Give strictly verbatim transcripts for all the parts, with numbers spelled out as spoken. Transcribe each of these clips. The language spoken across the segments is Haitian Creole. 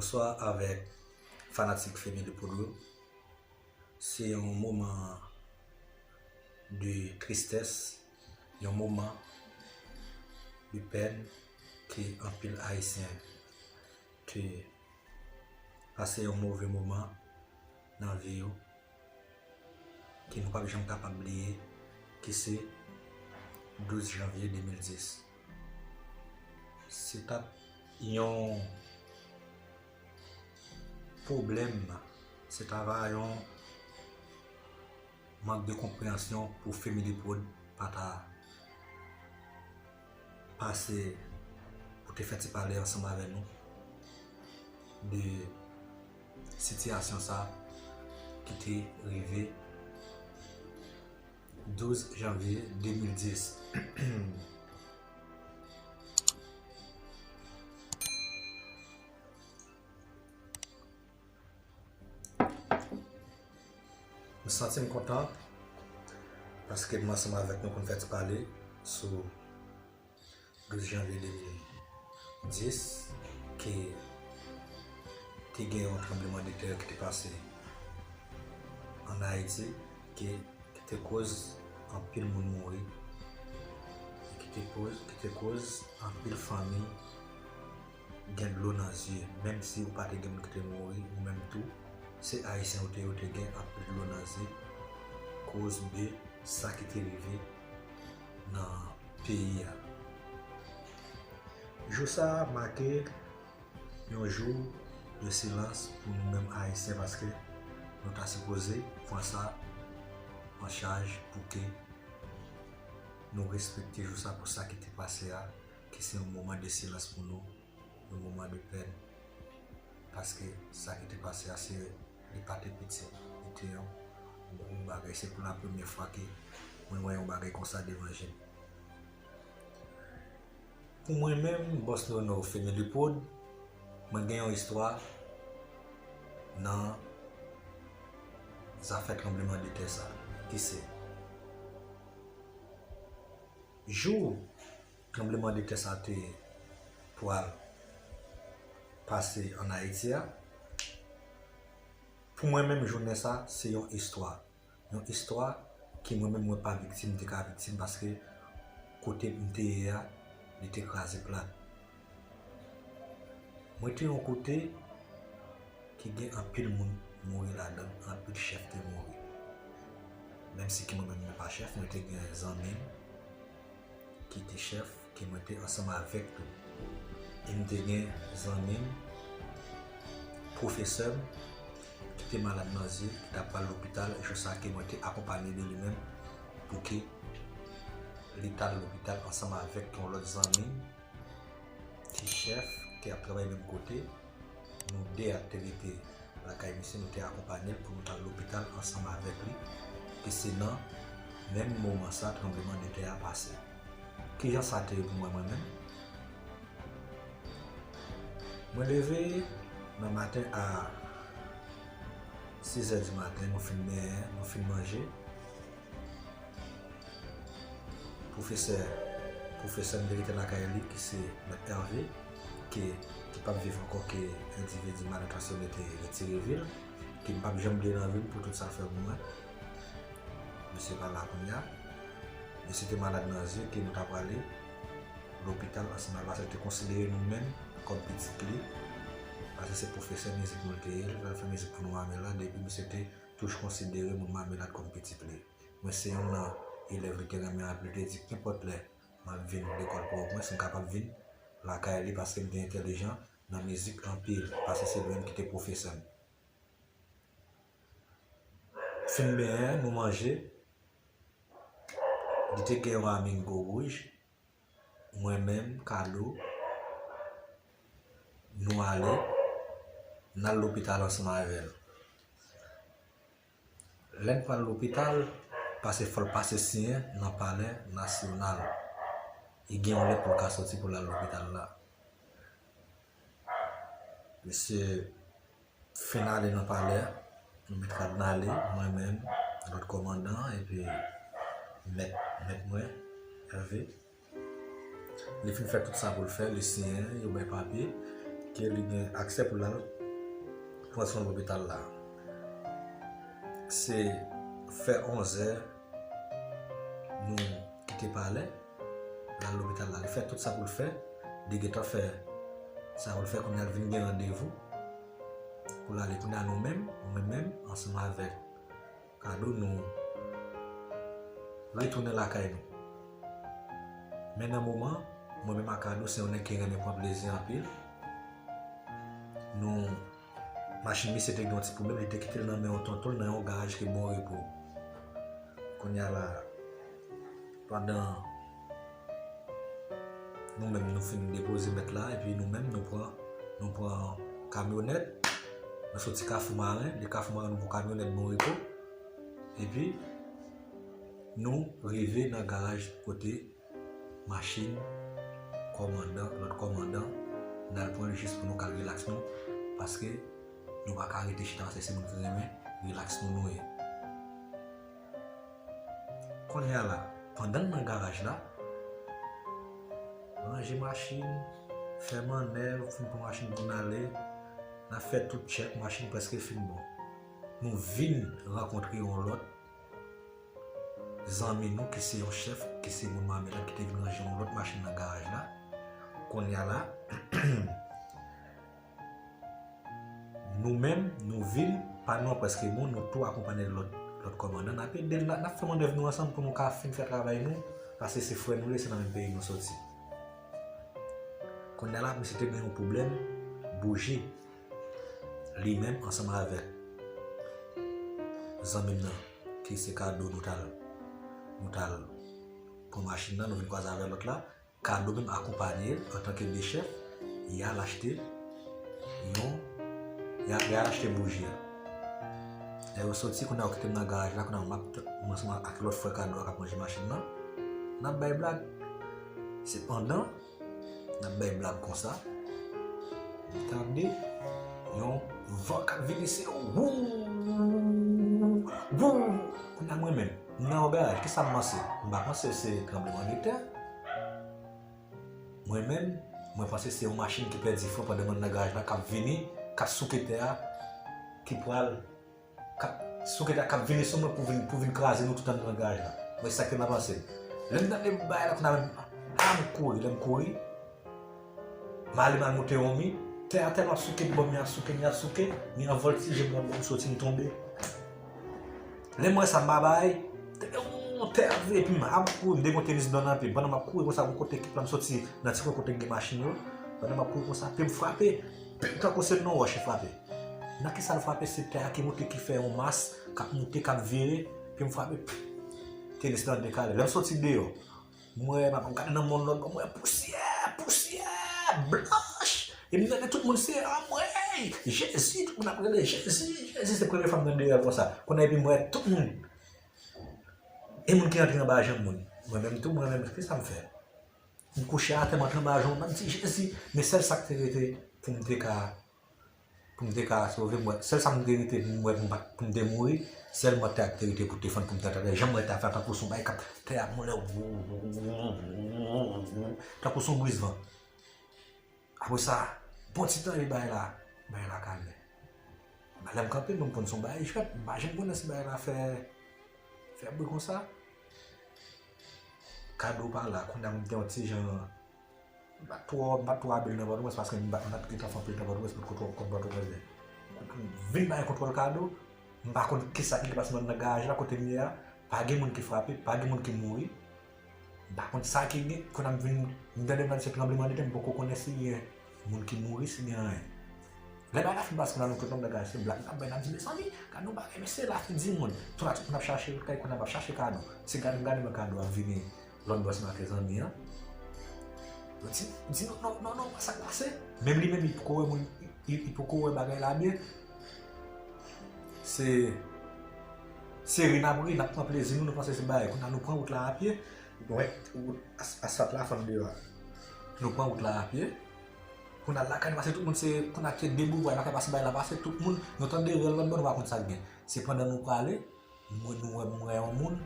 Bonswa avèk fanatik Family Prod yo. Se yon moman de tristès, yon moman de pèn ke anpil Ayisyen te pase yon move moman nan vi yo, ke nou p ap janm kapab bliye, ki se douz janvye de mil dis. Se t ap yon pwoblèm, se t ava yon mank de konpreyansyon pou Family Prod pa ta pase pou te fè ti pale ansanm avè nou de sitiyasyon sa ki te rive douz janvye de mil dis. M santi m kontan paske m ansanm avèk nou pou n fè ti pale sou douz janvye de mil dis, ke te gen yon tranblemanntè ki te pase ann Ayiti, ke, ki te koz anpil moun mouri, e ki te koz, ki te koz anpil fanmi gen dlo nan zye, menm si ou pa te gen moun ki te mouri, ou menm tou, se Ayisyen ou te, ou te gen anpil dlo nan zye, koz de sa ki te rive nan peyi a. Jou sa a make yon jou de silans pou nou menm Ayisyen, paske nou ta sipoze pran sa an chaj pou ke nou respekte jou sa pou sa ki te pase a, ki se yon moman de silans pou nou, yon moman de pèn, paske sa ki te pase a, se, li pa te piti, li te yon gwo bagay. Se pou la premyè fwa ke mwen wè yon bagay konsa devan je m. Pou mwen menm, Boss Nono Family Prod, mwen gen yon istwa nan zafè tranblemanntè sa, ki se jou tranblemanntè sa te pral pase ann Ayiti a. Pou mwen menm, jounen sa, se yon istwa. Yon istwa ke mwen menm mwen pa viktim, m te ka viktim, paske kote m te ye a, li te kraze plat. Mwen te yon kote ki gen anpil moun mouri ladan l, anpil chèf te mouri. Menm si ke mwen menm mwen pa chèf, mwen te gen zanmi m ki te chèf, ke mwen te ansanm avèk tou. E m te gen zanmi m, pwofesè m, ki te malad nan zye, ki t ap pral lopital, jou sa ke mwen te akonpanye de li menm pou ke li t al lopital ansanm avèk yon lòt zanmi m ki chèf, ki ap travay menm kote. Nou de a te rete lakay misye, nou te akonpanye l pou nou t al lopital ansanm avèk li, e se nan menm moman sa tranblemanntè a pase. Kijan sa te ye pou mwen, mwen menm? Mwen leve nan maten a sizè di maten, nou fin benyen, nou fin manje. Pwofesè, pwofesè m te rete lakay li, ki se Mèt Hervé, ke, ki p ap viv ankò, ke endividi malentwansyonnen te retire vi l, ke m p ap janm bliye nan vi m pou tout sa l fè pou mwen. Misye pa la kounye a. Misye te malad nan zye, ke nou ta prale lopital ansanm avèk, paske l te konsidere nou menm kòm pitit li, paske se pwofesè mizik nou l te ye, li pral fè mizik pou nou Mamelad, epi misye te touch konsidere moun Mamelad kòm pitit li. Mwen se youn nan elèv li te renmen anpil, li te di, kenpòt lè m ap vin lekòl Pòtoprens, m kapab vin lakay li, paske m te entèlijan nan mizik anpil, paske se li menm ki te pwofesè m. Fin benyen, nou manje. Li te gen yon Amigo wouj. Mwen menm, Kado, nou ale, n al lopital ansanm avè l. Lè n pral lopital, paske fò l pase siyen nan Palè Nasyonal. Li gen yon lèt pou l ka soti pou l al lopital la. Misye fin ale nan palè a, nou mèt rad n ale, mwen menm, lòt kòmandan, epi mèt, mèt mwen, Hervé. Li fin fè tout sa pou l fè, li siyen, yo bay papye, ke li gen aksè pou l al pran swen lopital la. Se fè onzè, nou kite palè, l al lopital la. Li fè tout sa pou l fè, li gentan fè sa pou l fè, kounye a l vin gen randevou pou l ale. Kounye a nou menm, mwen menm, ansanm avèk Kado, nou retounen lakay nou. Men nan moman, mwen menm ak Kado, se yon nèg ki renmen pran plezi anpil. Nou, machin misye te gen yon ti pwoblèm, li te kite l nan men yon tonton l nan yon garaj ki Bon Repo. Kounye a la, pandan nou menm nou fin depoze bèt la, epi nou menm nou pran, nou pran kamyonèt, nou soti Kafou Maren, de Kafou Maren nou pran kamyonèt Bon Repo, epi nou rive nan garaj kote machin kòmandan, lòt kòmandan, n al pran l jis pou nou ka rilaks nou, paske nou pa ka rete chita, paske se moun ki renmen rilaks nou nou ye. Kounye a la, pandan n nan garaj la, ranje machin, fè mannèv, fin pran machin pou n ale, n ap fè tout tchèk, machin prèske fin bon. Nou vin rankontre yon lòt zanmi nou ki se yon chèf, ki se moun Mamelad ki te vin ranje yon lòt machin nan garaj la. Kounye a la, nou menm, nou vin, pa nou an prèske bon, nou tou akonpanye lòt, lòt kòmandan. N ap ede l, n ap fè mannèv nou ansanm pou nou ka fin fè travay nou, paske se frè nou ye, se nan menm peyi nou soti. Kounye a la, misye te gen yon pwoblèm bouji. Li menm ansanm avèk zanmi m nan, ki se Kado, nou t al, nou t al pran machin nan, nou vin kwaze avèk lòt la. Kado menm akonpanye l antanke de chèf, y al achte yon, y a, y al achte bouji a. Lè yo soti, kounye a yo kite m nan garaj la, kounye a m ap t-, mwen ansanm ak lòt frè Kado a k ap ranje machin nan, n ap bay blag. Sepandan, n ap bay blag konsa, m tande yon van k ap vini, se wou, wou. Kounye a mwen menm, m nan yon garaj, kisa m panse? M pa panse se tranblemanntè. Mwen menm, mwen panse se yon machin ki pèdi fren pandan mwen nan garaj la, k ap vini, k ap souke tè a, ki pral, k ap souke tè a, k ap vini sou mwen pou vin, pou vin kraze nou tout anndan nan garaj la. Mwen, se sa ki te nan panse m. Lè m tande bagay la, kounye a menm, a, m kouri, lè m kouri, m ale m al moute yon mi, tè a tèlman ap souke, bò mi ap souke, mi ap souke, mi an vòltije, m ap soti, m tonbe. Lè m wè sa, m pa bay, tè, tè a vle, epi m ap kouri, m te gen yon tenis blan nan pye m. Pandan m ap kouri konsa, gon kote ekip la, m soti nan ti kwen kote k gen machin yo. Pandan m ap kouri konsa, pye m frape, pye m tankou se nan wòch li frape. Nan kisa l frape, se tè a ki moute, ki fè yon mas, k ap moute, k ap vire, pye m frape, pff, tenis lan dekale. Lè m soti deyò, m wè, m ap gade nan mòn lòt bò, m wè pousyè, pousyè blanch. E m tande tout moun se anmwey, Jezi, tout moun ap rele Jezi, Jezi, se premye fwa m tande rèl konsa. Kounye a epi m wè tout moun. E moun ki antre anba janm moun. Mwen menm tou, mwen menm, kisa m fè? M kouche atè, m antre anba janm, m ap di Jezi, men sèl sa k te rete pou m te ka pou m te ka sove, m wè, sèl sa m te rete, m wè pou m pa, pou m te mouri, sèlman tè a k te rete pou te fann pou m te atè. Jan m wè tè a fè tankou se yon bagay k ap, tè a moulen, tankou se yon brizvan. Apre sa, bon ti tan, epi bagay la, bagay la kalme. Lè m kanpe, mwen, m konn se yon bagay jwèt, m pa janm konnen si bagay la fè, fè bri konsa. Kado pa la, kounye a m te yon ti jan M pa t twò, m pa t twò abil nan Pòtoprens paske m pa, m pa t gentan fè anpil tan Pòtoprens, m pa t twò konn Pòtoprens byen. Vin bay kontwòl Kado, m pa konn kisa ki te pase nan, nan garaj la kote m ye a, pa gen moun ki frape, pa gen moun ki mouri. M pa konn sa ki gen, kounye a m vin, m tande m nan se tranblemanntè, m poko konnen si gen moun ki mouri, si gen anyen. Lè bagay la fin pase, kounye a nou tout moun nan garaj, se blag n ap bay, n ap di, mezanmi, gade yon bagay, mesye, la fin di moun. Kounye a tout moun ap chache wout kay, kounye a m ap chache Kado. Se gade m gade mwen Kado ap vini lòt bò sima ke zanmi an. Yo di, di non, non, non, non, sa k pase? Menm li menm, li poko wè moun, li, li poko wè bagay la byen. Se, se ri n ap ri, n ap pran plezi nou, nou panse se bagay. Kounye a nou pran wout la a pye, nou wè wout as-, asfalt la fann deyò a. Nou pran wout la a pye. Kounye a lakay nou pase tout moun se, kounye a te de bouvwa lakay pase bagay la pase tout moun, nou tande rèl lòt bò nou pa konn sa k gen. Se pandan nou prale, mwen nou wè m wè yon moun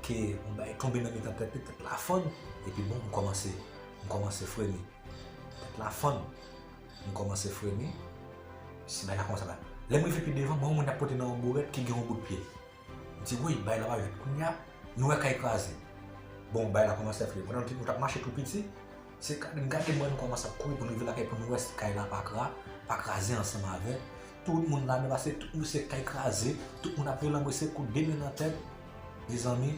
ke yon bagay tonbe nan mitan tèt li, tèt la fann, epi bon, m kòmanse, m kòmanse freni. Tèt la fann, m kòmanse freni. Si bagay la kòmanse la, Lè m rive pi devan, m wè yon moun ap pote nan yon bourèt ki gen yon bout pye. M di, "Woy, bagay la pa jwèt." Kounye a, nou wè kay kraze. Bon, bagay la kòmanse fè. Pandan nou t ap mache tou piti, se ka, n gade m wè nou kòmanse ap kouri pou n rive lakay pou nou wè si kay la pa kra, pa kraze ansanm avè tout moun ladan, paske tout moun se kay kraze, tout moun ap rele anmwese kou de men nan tèt. Mezanmi,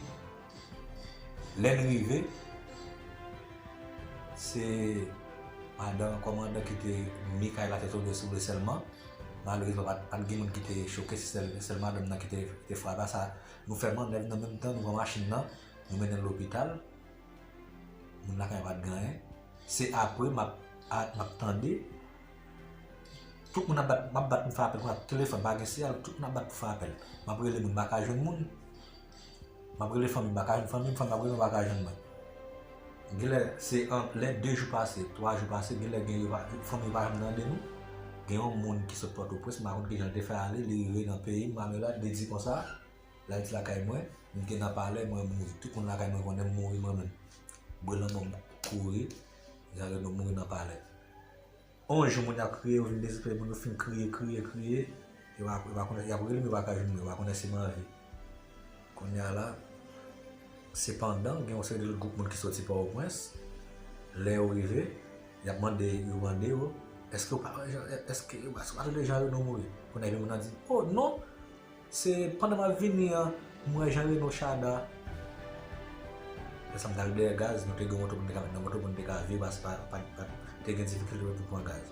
lè n rive, se madan kòmandan ki te mi kay la te tonbe sou li sèlman. Malerezman, pa t, pa t gen moun ki te choke, se sèl, sèl madanm nan ki te, te frape. Sa, nou fè mannèv nan menm tan, nou pran machin nan, nou mennen l lopital. Moun lakay pa t gen anyen. Se apre m ap, a, m ap tande tout moun ap bat, m ap bat pou fè apèl, konsa telefòn pa gen siyal, tout moun ap bat pou fè apèl. M ap rele moun, m pa ka jwenn moun. M ap rele fanmi m, m pa ka jwenn fanmi m, fanmi m ap rele m, pa ka jwenn mwen. Genlè se an, lè de jou pase, twa jou pase, genlè gen yo pa, fanmi yo pa janm tande nou. Gen yon moun ki sot Pòtoprens, m pa konn kijan l te fè ale, li rive nan peyi m, Mamelad, li di konsa, l al di lakay mwen, m te nan palè, mwen mouri. Tout moun lakay mwen konnen m mouri mwen menm. Bwè lanmò m kouri, Jean Reno mouri nan palè. On jou moun ap kriye, yo vin dezespere, moun yo fin kriye, kriye, kriye. Yo pa, yo pa konnen, y ap rele m, yo pa ka jwenn mwen, yo pa konnen si m anvi. Kounye a la, sepandan, gen yon seri de lòt gwoup moun ki soti Pòtoprens. Lè yo rive, y ap mande, yo mande yo, èske yo pa wè Jean, èske yo pa, pa tande Jean Reno mouri? Kounye a, epi moun nan di, "Oh, non!" Se pandan m ap vini an, m wè Jean Reno Chada. Lè sa m t al dèyè gaz, nou te gen yon moto pou n te ka met nan moto pou n te ka vire, paske pa, pa, pa, te gen difikilte pou pran gaz.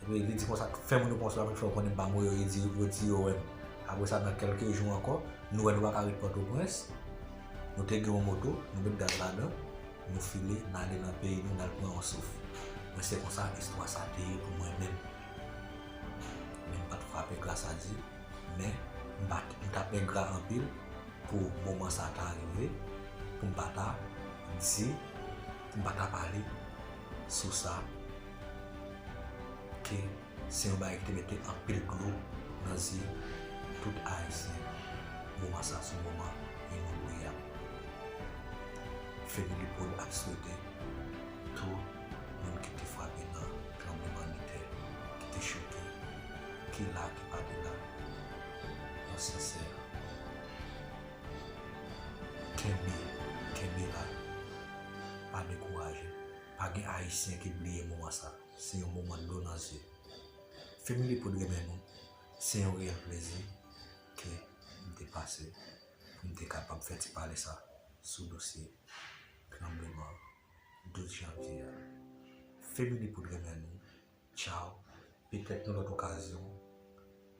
Epi li di konsa, fè moun yo pran sou la, pou fè yo konnen m pa mouri, yo di, yo di yo wè m. Apre sa, nan kèlke jou ankò, nou wè nou pa ka ret Pòtoprens, nou te gen yon moto, nou met gaz ladan, nou file, n ale nan peyi nou, n al pran yon souf. Men se konsa istwa sa te ye pou mwen menm. Men m pa t frape, gras a Dye. Men, m pa t, m t ap engra anpil pou moman sa ta rive, pou m pa ta di, pou m pa ta pale sou sa, ke se yon bagay ki te mete anpil dlo nan zye tout Ayisyen. Moman sa se yon moman inobliyab. Family Pod ap swete tout moun ki te frape nan tranblemanntè, ki te choke, ki la, ki pa te la, yon sensè kenbe, kenbe la, pa dekouraje. Pa gen Ayisyen ki bliye moman sa. Se yon moman dlo nan zye. Family Pod renmen nou. Se yon reyèl plezi ke m te pase pou m te kapab fè ti pale sa sou dosye tranbleman douz janvye a. Family Pod renmen nou. Tchaw. Petèt yon lòt okazyon,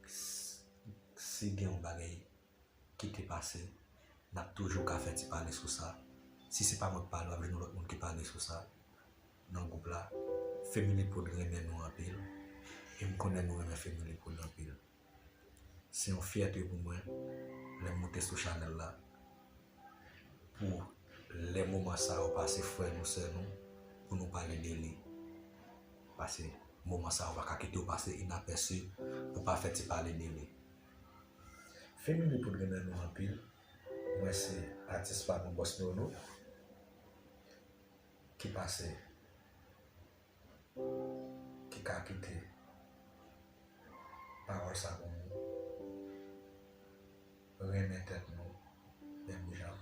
s-, si gen yon bagay ki te pase, n ap toujou ka fè ti pale sou sa. Si se pa mwen k pale, w ap jwenn yon lòt moun ki pale sou sa nan gwoup la. Family Pod renmen nou anpil. E m konnen nou renmen Family Pod anpil. Se yon fyète pou mwen lè m moute sou chanèl la, pou lè moman sa yo pase, frè nou, sè nou, pou nou pale de li. Paske moman sa yo pa ka kite yo pase inapèsi pou pa fè ti pale de li. Family Pod renmen nou anpil. Mwen se atis pa nou, Bòs Nono, ki pase, ki ka kite pawòl sa pou nou. Renmen tèt nou menm jan.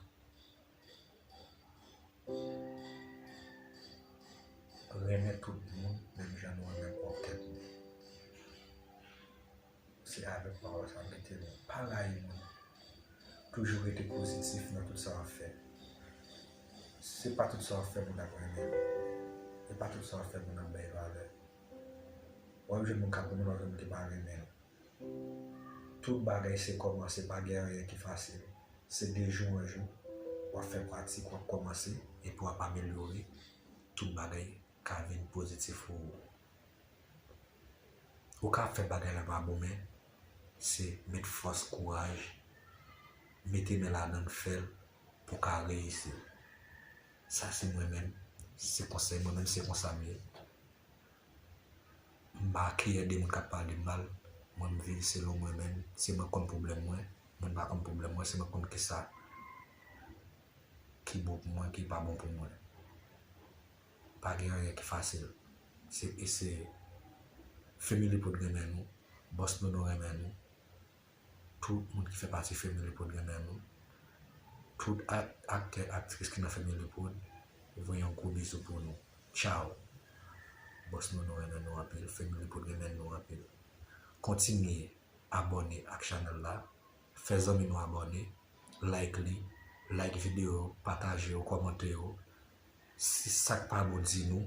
Renmen tout moun menm jan nou renmen pwòp tèt nou. Se avèk pawòl sa m kite nou. Pa rayi moun. Toujou rete pozitif nan tout sa w ap fè. Se pa tout sa w ap fè moun ap renmen. E pa tout sa w ap fè moun ap bay valè. W ap jwenn moun k ap renmen l, w ap jwenn moun ki pa renmen l. Tout bagay se kòmanse, pa gen anyen ki fasil. Se de jou an jou, w ap fè pratik, w ap kòmanse, epi w ap amelyore. Tout bagay ka vin pozitif pou ou. Ou ka fè bagay la pa bon, men se met fòs, kouraj, mete men ladan l, fè l pou w ka reyisi. Sa se mwen menm, se konsèy mwen menm, se konsa m ye. M pa kiyè de moun k ap pale m mal, mwen m viv selon mwen menm, se mwen k konn pwoblèm mwen, moun pa konn pwoblèm mwen, se mwen k konn kisa ki bon pou mwen, ki pa bon pou mwen. Pa gen anyen ki fasil. Se eseye. Family Pod renmen nou. Bòs nou, nou renmen nou. Tout moun ki fè pati Family Prod renmen nou. Tout ak- aktè, aktris ki nan Family Prod, voye yon gwo bizou pou nou. Tchao. Bòs nou, nou renmen nou anpil. Family Prod renmen nou anpil. Kontinye abòne ak chanèl la. Fè zanmi nou abòne. Like li. Like videyo yo. Pataje yo. Kòmante yo. Si sa k pa bon, di nou.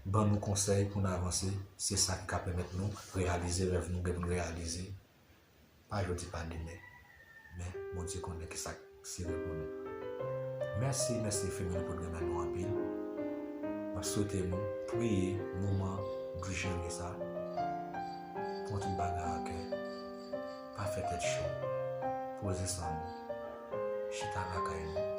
Ban nou konsèy pou n avanse. Se sa ki ka pèmèt nou reyalize rèv nou gen pou n reyalize. Pa jodi, pa demen. Men Bondye konnen ki sa k sere pou nou. Mèsi, mèsi Family Prod renmen nou anpil. M ap swete nou priye moman dou jere sa. Pran tout bagay a kè. Pa fè tèt cho. Poze san nou. Chita lakay nou.